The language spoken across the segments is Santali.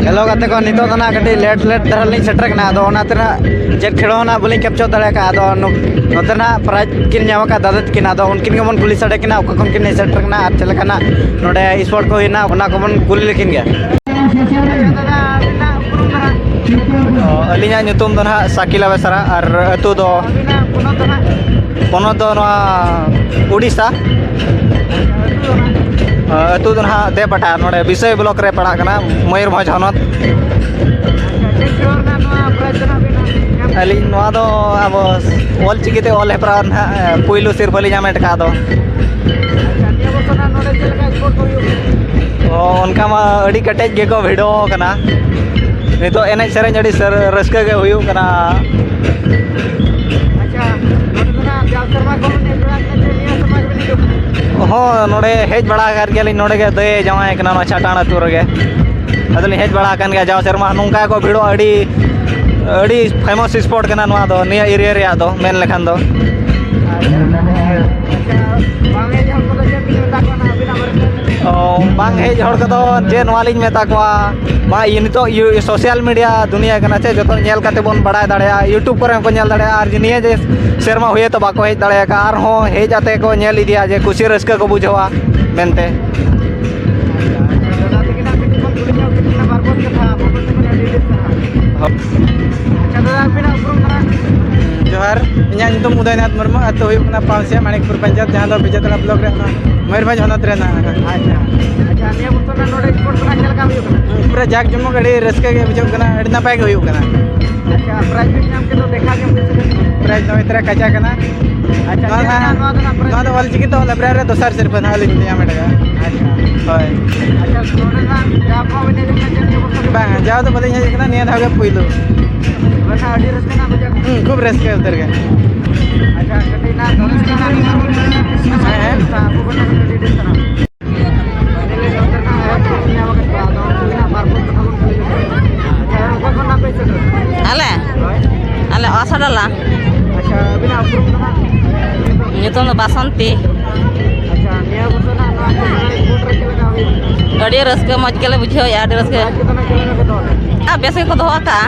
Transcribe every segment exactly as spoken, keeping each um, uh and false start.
ᱦᱮᱞᱳ ᱜᱟᱛᱮ ᱠᱚ, ᱱᱤᱛᱚᱜ ᱫᱚ ᱱᱟᱜ ᱠᱟᱹᱴᱤᱡ ᱞᱮᱴ ᱞᱮᱴ ᱫᱷᱟᱨᱟ ᱞᱤᱧ ᱥᱮᱴᱮᱨ ᱠᱟᱱᱟ᱾ ᱟᱫᱚ ᱚᱱᱟ ᱛᱮ ᱱᱟᱜ ᱪᱮᱫ ᱠᱷᱮᱞᱳ ᱦᱚᱸ ᱱᱟᱜ ᱵᱟᱹᱞᱤᱧ ᱠᱮᱯᱪᱟᱨ ᱫᱟᱲᱮ ᱟᱠᱟᱫᱼᱟ᱾ ᱟᱫᱚ ᱱᱚ- ᱱᱚᱛᱮ ᱱᱟᱜ ᱯᱨᱟᱭᱤᱡᱽ ᱠᱤᱱ ᱧᱟᱢ ᱟᱠᱟᱫ ᱫᱟᱫᱟ ᱛᱟᱹᱠᱤᱱ᱾ ᱟᱫᱚ ᱩᱱᱠᱤᱱ ᱜᱮᱵᱚᱱ ᱠᱩᱞᱤ ᱥᱟᱰᱮ ᱠᱤᱱᱟ, ᱚᱠᱟ ᱠᱷᱚᱱ ᱠᱤᱱ ᱦᱮᱡ ᱥᱮᱴᱮᱨ ᱠᱟᱱᱟ ᱟᱨ ᱪᱮᱫ ᱞᱮᱠᱟᱱᱟᱜ ᱱᱚᱰᱮ ᱥᱯᱳᱨᱴ ᱠᱚ ᱦᱩᱭᱱᱟ, ᱚᱱᱟ ᱠᱚᱵᱚᱱ ᱠᱩᱞᱤ ᱞᱮᱠᱤᱱ ᱜᱮ᱾ ᱚ, ᱟᱹᱞᱤᱧᱟᱜ ᱧᱩᱛᱩᱢ ᱫᱚ ᱱᱟᱦᱟᱜ ᱥᱟᱠᱤᱞᱟ ᱵᱮᱥᱨᱟ ᱟᱨ ᱟᱹᱛᱩ ᱫᱚ, ᱯᱚᱱᱚᱛ ᱫᱚ ᱱᱚᱣᱟ ᱩᱰᱤᱥᱟ᱾ ᱟᱹᱛᱩ ᱫᱚ ᱱᱟᱦᱟᱜ ᱫᱮᱵᱟᱴᱟ, ᱱᱚᱰᱮ ᱵᱤᱥᱚᱭ ᱵᱞᱚᱠ ᱨᱮ ᱯᱟᱲᱟᱜ ᱠᱟᱱᱟ, ᱢᱚᱭᱩᱨᱵᱷᱚᱸᱡᱽ ᱦᱚᱱᱚᱛ᱾ ᱟᱹᱞᱤᱧ ᱱᱚᱣᱟ ᱫᱚ ᱟᱵᱚ ᱚᱞ ᱪᱤᱠᱤ ᱛᱮ ᱚᱞ ᱦᱮᱯᱨᱟᱣ ᱱᱟᱦᱟᱜ ᱯᱩᱭᱞᱩ ᱥᱤᱨᱯᱷᱟᱹ ᱞᱤᱧ ᱦᱟᱢᱮᱴ ᱟᱠᱟᱫ ᱫᱚ᱾ ᱚ, ᱚᱱᱠᱟ ᱢᱟ ᱟᱹᱰᱤ ᱠᱮᱴᱮᱡ ᱜᱮᱠᱚ ᱵᱷᱤᱲᱚ ᱟᱠᱟᱱᱟ᱾ ᱱᱤᱛᱚᱜ ᱮᱱᱮᱡ ᱥᱮᱨᱮᱧ ᱟᱹᱰᱤ ᱥᱟᱹᱨ-, ᱨᱟᱹᱥᱠᱟᱹ ᱜᱮ ᱦᱩᱭᱩᱜ ᱠᱟᱱᱟ᱾ ᱦᱚᱸ, ᱱᱚᱰᱮ ᱦᱮᱡ ᱵᱟᱲᱟ ᱟᱠᱟᱱ ᱜᱮᱭᱟᱞᱤᱧ, ᱱᱚᱰᱮ ᱜᱮ ᱫᱟᱹᱭ ᱡᱟᱶᱟᱭ ᱠᱟᱱᱟ, ᱱᱚᱣᱟ ᱪᱷᱟᱴᱟᱱ ᱟᱹᱛᱩ ᱨᱮᱜᱮ᱾ ᱟᱫᱚᱞᱤᱧ ᱦᱮᱡ ᱵᱟᱲᱟ ᱟᱠᱟᱱ ᱜᱮᱭᱟ, ᱡᱟᱣ ᱥᱮᱨᱢᱟ ᱱᱚᱝᱠᱟ ᱠᱚ ᱵᱷᱤᱲᱚᱜᱼᱟ᱾ ᱟᱹᱰᱤ, ᱟᱹᱰᱤ ᱯᱷᱮᱢᱟᱥ ᱥᱯᱚᱴ ᱠᱟᱱᱟ ᱱᱚᱣᱟ ᱫᱚ, ᱱᱤᱭᱟᱹ ᱮᱨᱤᱭᱟ ᱨᱮᱭᱟᱜ ᱫᱚ ᱢᱮᱱ ᱞᱮᱠᱷᱟᱱ ᱫᱚ᱾ ᱚ, ᱵᱟᱝ ᱦᱮᱡ ᱦᱚᱲ ᱠᱚᱫᱚ ᱡᱮ ᱱᱚᱣᱟ ᱞᱤᱧ ᱢᱮᱛᱟ ᱠᱚᱣᱟ, ᱢᱟ ᱤᱭᱟᱹ ᱱᱤᱛᱚᱜ ᱤᱭᱟᱹ ᱥᱳᱥᱟᱞ ᱢᱤᱰᱤᱭᱟ ᱫᱩᱱᱤᱭᱟᱹ ᱠᱟᱱᱟ ᱥᱮ, ᱡᱚᱛᱚ ᱧᱮᱞ ᱠᱟᱛᱮ ᱵᱚᱱ ᱵᱟᱲᱟᱭ ᱫᱟᱲᱮᱭᱟᱜᱼᱟ, YouTube ᱠᱚᱨᱮ ᱦᱚᱸᱠᱚ ᱧᱮᱞ ᱫᱟᱲᱮᱭᱟᱜᱼᱟ᱾ ᱟᱨ ᱱᱤᱭᱟᱹ ᱡᱮ ᱥᱮᱨᱢᱟ ᱦᱩᱭ ᱛᱚ ᱵᱟᱠᱚ ᱦᱮᱡ ᱫᱟᱲᱮ ᱟᱠᱟᱫᱼᱟ, ᱟᱨᱦᱚᱸ ᱦᱮᱡ ᱟᱛᱮ ᱠᱚ ᱧᱮᱞ ᱤᱫᱤᱭᱟ ᱡᱮ ᱠᱩᱥᱤ ᱨᱟᱹᱥᱠᱟᱹ ᱠᱚ ᱵᱩᱡᱷᱟᱹᱣᱟ ᱢᱮᱱᱛᱮ᱾ ᱡᱚᱦᱟᱨ, ᱤᱧᱟᱹᱜ ᱧᱩᱛᱩᱢ ᱩᱫᱚᱭᱱᱟᱛᱷ ᱢᱩᱨᱢᱩ, ᱟᱹᱛᱩ ᱦᱩᱭᱩᱜ ᱠᱟᱱᱟ ᱯᱟᱣᱥᱤᱭᱟ, ᱢᱟᱱᱤᱠᱯᱩᱨ ᱯᱚᱧᱪᱟᱭᱮᱛ, ᱡᱟᱦᱟᱸ ᱫᱚ ᱵᱤᱡᱮᱛᱟᱲᱟ ᱵᱞᱚᱠ ᱨᱮ ᱚᱱᱟ ᱢᱚᱭᱩᱨᱵᱷᱚᱸᱡᱽ ᱦᱚᱱᱚᱛ ᱨᱮ ᱢᱮᱱᱟᱜᱼᱟ᱾ ᱟᱪᱪᱷᱟ, ᱟᱪᱪᱷᱟ, ᱱᱤᱭᱟᱹ ᱵᱚᱪᱷᱚᱨ ᱨᱮᱱᱟᱜ ᱱᱚᱰᱮ ᱥᱯᱳᱨᱴᱥ ᱠᱷᱚᱱᱟᱜ ᱪᱮᱫ ᱞᱮᱠᱟ ᱦᱩᱭᱩᱜ ᱠᱟᱱᱟ? ᱯᱩᱨᱟᱹ ᱡᱟᱠ ᱡᱚᱢᱚᱠ, ᱟᱹᱰᱤ ᱨᱟᱹᱥᱠᱟᱹ ᱜᱮ ᱵᱩᱡᱷᱟᱹᱜ ᱠᱟᱱᱟ, ᱟᱹᱰᱤ ᱱᱟᱯᱟᱭ ᱜᱮ ᱦᱩᱭᱩᱜ ᱠᱟᱱᱟ᱾ ᱟᱪᱪᱷᱟ, ᱯᱨᱟᱭᱤᱡᱽ ᱵᱤᱱ ᱧᱟᱢ ᱠᱮᱫ ᱫᱚ ᱫᱮᱠᱷᱟ ᱧᱚᱜ ᱵᱤᱱ ᱥᱮ ᱪᱮᱫ? ᱯᱨᱟᱭᱤᱡᱽ ᱫᱚ ᱦᱚᱭᱛᱳ ᱠᱟᱪᱟ ᱠᱟᱱᱟ᱾ ᱟᱪᱪᱷᱟ, ᱱᱚᱣᱟ ᱪᱮᱫ ᱞᱮᱠᱟ ᱦᱟᱸᱜ, ᱱᱚᱣᱟ ᱫᱚ ᱱᱟᱜ ᱯᱨᱟᱭᱤᱡᱽ? ᱱᱚᱣᱟ ᱫᱚ ᱚᱞ ᱪᱤᱠᱤ ᱛᱮ ᱚᱞ ᱦᱮᱯᱨᱟᱣ ᱨᱮ ᱫᱚᱥᱟᱨ ᱥᱤᱨᱯᱷᱟᱹ ᱱᱟᱦᱟᱜ ᱞᱤᱧ ᱧᱟᱢ ᱟᱠᱟᱫᱟ᱾ ᱟᱪᱪᱷᱟ᱾ ᱦᱳᱭ᱾ ᱟᱪᱪᱷᱟ, ᱱᱚᱰᱮ ᱱᱟᱜ ᱡᱟᱣ ᱠᱚ ᱦᱩᱭ ᱞᱮᱱᱠᱷᱟᱱ ᱪᱮᱫ ᱠᱚ ᱵᱚᱠᱛᱚᱵᱭᱚ? ᱵᱟᱝ, ᱡᱟᱣ ᱫᱚ ᱵᱟᱹᱞᱤᱧ ᱦᱮᱡ ᱟᱠᱟᱱᱟ, ᱱᱤᱭᱟᱹ ᱫᱷᱟᱣ ᱜᱮ ᱯᱩᱭᱞᱩ᱾ ᱛᱚᱵᱮ ᱠᱷᱟᱱ ᱟᱹᱰᱤ ᱨᱟᱹᱥᱠᱟᱹ ᱨᱮᱱᱟᱜ ᱵᱩᱡᱷᱟᱹᱜ ᱠᱟᱱᱟ᱾ ᱦᱩᱸ, ᱠᱷᱩᱵ ᱨᱟᱹᱥᱠᱟᱹ ᱩᱛᱟᱹᱨ ᱜᱮ᱾ ᱟᱪᱪᱷᱟ, ᱠᱟᱹᱴᱤᱡ ᱱᱟᱜ ᱫᱚᱨᱮᱥ ᱠᱟᱱᱟ᱾ ᱦᱮᱸ, ᱦᱮᱸ᱾ ᱟᱵᱚ ᱠᱚᱴᱷᱮᱱ ᱠᱷᱚᱱ ᱟᱹᱰᱤ ᱟᱹᱰᱤ ᱥᱟᱨᱦᱟᱣ᱾ ᱟᱞᱮ, ᱟᱞᱮ ᱟᱥᱟᱰᱟᱞᱟ᱾ ᱟᱪᱪᱷᱟ, ᱟᱹᱵᱤᱱᱟᱜ ᱩᱯᱨᱩᱢ ᱫᱚ ᱦᱟᱸᱜ? ᱧᱩᱛᱩᱢ ᱫᱚ ᱵᱟᱥᱚᱱᱛᱤ᱾ ᱟᱪᱪᱷᱟ, ᱱᱤᱭᱟᱹ ᱵᱚᱪᱷᱚᱨ ᱦᱟᱸᱜ ᱱᱚᱣᱟ ᱠᱚ ᱢᱟᱱᱮ ᱥᱯᱳᱨᱴ ᱨᱮ ᱪᱮᱫ ᱞᱮᱠᱟ ᱦᱩᱭᱩᱜ ᱠᱟᱱᱟ? ᱟᱹᱰᱤ ᱨᱟᱹᱥᱠᱟᱹ, ᱢᱚᱡᱽ ᱜᱮᱞᱮ ᱵᱩᱡᱷᱟᱹᱣᱮᱫᱼᱟ, ᱟᱹᱰᱤ ᱨᱟᱹᱥᱠᱟᱹ᱾ ᱯᱨᱟᱭᱤᱡᱽ ᱠᱚᱫᱚ ᱦᱟᱸᱜ ᱪᱮᱫ ᱞᱮᱠᱟ ᱠᱚ ᱟᱨ ᱵᱮᱥ ᱜᱮᱠᱚ ᱫᱚᱦᱚ ᱟᱠᱟᱜᱼᱟ᱾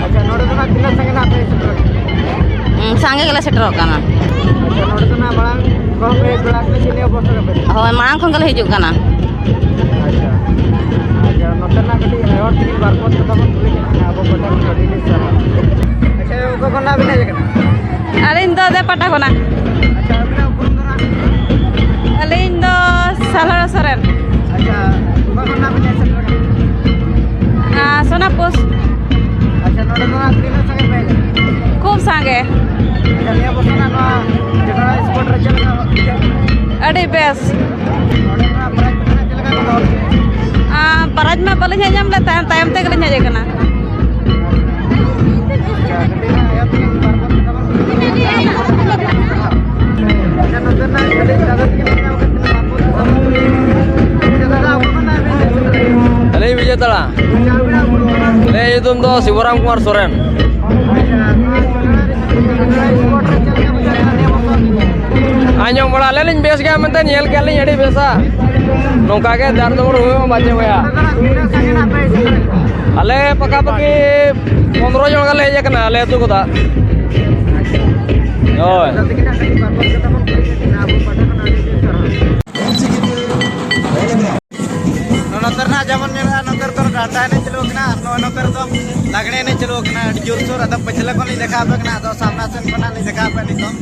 ᱟᱪᱪᱷᱟ, ᱱᱚᱰᱮ ᱫᱚ ᱱᱟᱜ ᱛᱤᱱᱟᱹᱜ ᱥᱟᱸᱜᱮ ᱱᱟᱜ ᱯᱮ ᱥᱮᱴᱮᱨᱚᱜ ᱠᱟᱱᱟ? ᱦᱩᱸ, ᱥᱟᱸᱜᱮ ᱜᱮᱞᱮ ᱥᱮᱴᱮᱨᱚᱜ ᱠᱟᱱᱟ᱾ ᱟᱪᱪᱷᱟ, ᱱᱚᱰᱮ ᱫᱚ ᱱᱟᱜ ᱢᱟᱲᱟᱝ ᱠᱚᱦᱚᱸ ᱯᱮ ᱦᱮᱡ ᱵᱟᱲᱟ ᱟᱠᱟᱱᱟ ᱪᱮ ᱱᱤᱭᱟᱹ ᱵᱚᱨᱥᱟ ᱜᱮᱯᱮ ᱦᱮᱡ? ᱦᱳᱭ, ᱢᱟᱲᱟᱝ ᱠᱷᱚᱱ ᱜᱮᱞᱮ ᱦᱤᱡᱩᱜ ᱠᱟᱱᱟ᱾ ᱟᱪᱪᱷᱟ, ᱟᱪᱪᱷᱟ, ᱱᱚᱛᱮᱱᱟᱜ ᱠᱟᱹᱴᱤᱡ ᱦᱚᱲ ᱴᱷᱮᱱ ᱵᱟᱨ ᱯᱮ ᱠᱟᱛᱷᱟ ᱵᱚᱱ ᱠᱩᱞᱤ ᱠᱮᱫ ᱠᱤᱱᱟ, ᱟᱵᱚ ᱯᱟᱦᱴᱟ ᱠᱷᱚᱱ ᱟᱹᱰᱤ ᱟᱹᱰᱤ ᱥᱟᱨᱦᱟᱣ᱾ ᱟᱪᱪᱷᱟ, ᱚᱠᱟ ᱠᱷᱚᱱ ᱱᱟᱜ ᱵᱤᱱ ᱦᱮᱡ ᱟᱠᱟᱱᱟ? ᱟᱹᱞᱤᱧ ᱫᱚ ᱫᱮᱯᱟᱴᱟ ᱠᱷᱚᱱᱟᱜ᱾ ᱟᱪᱪᱷᱟ, ᱟᱹᱵᱤᱱᱟᱜ ᱩᱯᱨᱩᱢ ᱫᱚ ᱱᱟᱜ? ᱟᱹᱞᱤᱧ ᱫᱚ ᱥᱟᱞᱦᱟᱲ ᱥᱚᱨᱮᱱ᱾ ᱟᱪᱪᱷᱟ, ᱚᱠᱟ ᱠᱷᱚᱱ ᱱᱟᱜ ᱵᱤᱱ ᱦᱮᱡ ᱥᱮᱴᱮᱨ ᱟᱠᱟᱱᱟ? ᱟᱨ ᱥᱳᱱᱟᱯᱩᱨ᱾ ᱟᱪᱪᱷᱟ, ᱱᱚᱰᱮ ᱫᱚ ᱱᱟᱜ ᱛᱤᱱᱟᱹᱜ ᱥᱟᱸᱜᱮ ᱯᱮ ᱦᱮᱡ ᱟᱠᱟᱱᱟ? ᱠᱷᱩᱵ ᱥᱟᱸᱜᱮ᱾ ᱟᱪᱪᱷᱟ, ᱱᱤᱭᱟᱹ ᱵᱚᱪᱷᱚᱨ ᱱᱟᱜ ᱱᱚᱣᱟ ᱡᱚᱱᱚᱲᱟ spot ᱨᱮ ᱪᱮᱫ ᱞᱮᱠᱟ ᱵᱩᱡᱷᱟᱹᱜ ᱠᱟᱱᱟ? ᱟᱹᱰᱤ ᱵᱮᱥ᱾ ᱱᱚᱰᱮ ᱱᱟᱜ prize ᱠᱚ ᱱᱟᱜ ᱪᱮᱫ ᱞᱮᱠᱟ ᱠᱚ ᱫᱚᱦᱚ ᱠᱮᱫᱟ? ᱟᱨ prize ᱢᱟ ᱵᱟᱹᱞᱤᱧ ᱦᱮᱡ ᱧᱟᱢ ᱞᱮᱫ ᱛᱟᱦᱮᱸᱫ, ᱛᱟᱭᱚᱢ ᱛᱮᱜᱮᱞᱤᱧ ᱦᱮᱡ ᱟᱠᱟᱱᱟ᱾ ᱟᱹᱞᱤᱧ ᱵᱤᱡᱚᱭ ᱛᱟᱲᱟ᱾ ᱟᱹᱞᱤᱧᱟᱜ ᱧᱩᱛᱩᱢ ᱫᱚ ᱥᱤᱵᱚᱨᱟᱢ ᱠᱩᱢᱟᱨ ᱥᱚᱨᱮᱱ᱾ ᱟᱸᱡᱚᱢ ᱵᱟᱲᱟ ᱞᱮᱫ ᱞᱤᱧ ᱵᱮᱥ ᱜᱮᱭᱟ ᱢᱮᱱᱛᱮ, ᱧᱮᱞ ᱠᱮᱫ ᱞᱤᱧ ᱟᱹᱰᱤ ᱵᱮᱥᱟ᱾ ᱱᱚᱝᱠᱟ ᱜᱮ ᱫᱟᱨ ᱫᱩᱢᱩᱲ ᱦᱩᱭᱩᱜ ᱢᱟ ᱵᱟᱪᱮ ᱵᱚᱭᱦᱟ᱾ ᱟᱞᱮ ᱯᱟᱠᱟ ᱯᱟᱠᱤ ᱯᱚᱱᱨᱚ ᱡᱚᱱ ᱜᱟᱱ ᱞᱮ ᱦᱮᱡ ᱟᱠᱟᱱᱟ ᱟᱞᱮ ᱟᱹᱛᱩ ᱠᱚᱫᱚ᱾ ᱦᱳᱭ᱾ ᱱᱚᱛᱮ ᱨᱮᱱᱟᱜ ᱡᱮᱢᱚᱱ ᱧᱮᱞᱚᱜᱼᱟ, ᱱᱚᱛᱮ ᱨᱮᱫᱚ ᱰᱟᱱᱰᱟ ᱮᱱᱮᱡ ᱪᱟᱹᱞᱩ ᱟᱠᱟᱱᱟ, ᱟᱨ ᱱᱚᱜᱼᱚᱭ ᱱᱚᱛᱮ ᱨᱮᱫᱚ ᱞᱟᱜᱽᱲᱮ ᱮᱱᱮᱡ ᱪᱟᱹᱞᱩ ᱟᱠᱟᱱᱟ ᱟᱹᱰᱤ ᱡᱳᱨᱥᱳᱨ᱾ ᱟᱫᱚ ᱯᱟᱹᱪᱷᱞᱟᱹ ᱠᱷᱚᱱ ᱞᱤᱧ ᱫᱮᱠᱷᱟᱣ ᱟᱯᱮ ᱠᱟᱱᱟ, ᱟᱫᱚ ᱥᱟᱢᱱᱟ ᱥᱮᱱ ᱠᱷᱚᱱᱟᱜ ᱞᱤᱧ ᱫᱮᱠᱷᱟᱣ ᱟᱯᱮ ᱱᱤᱛᱚᱜ᱾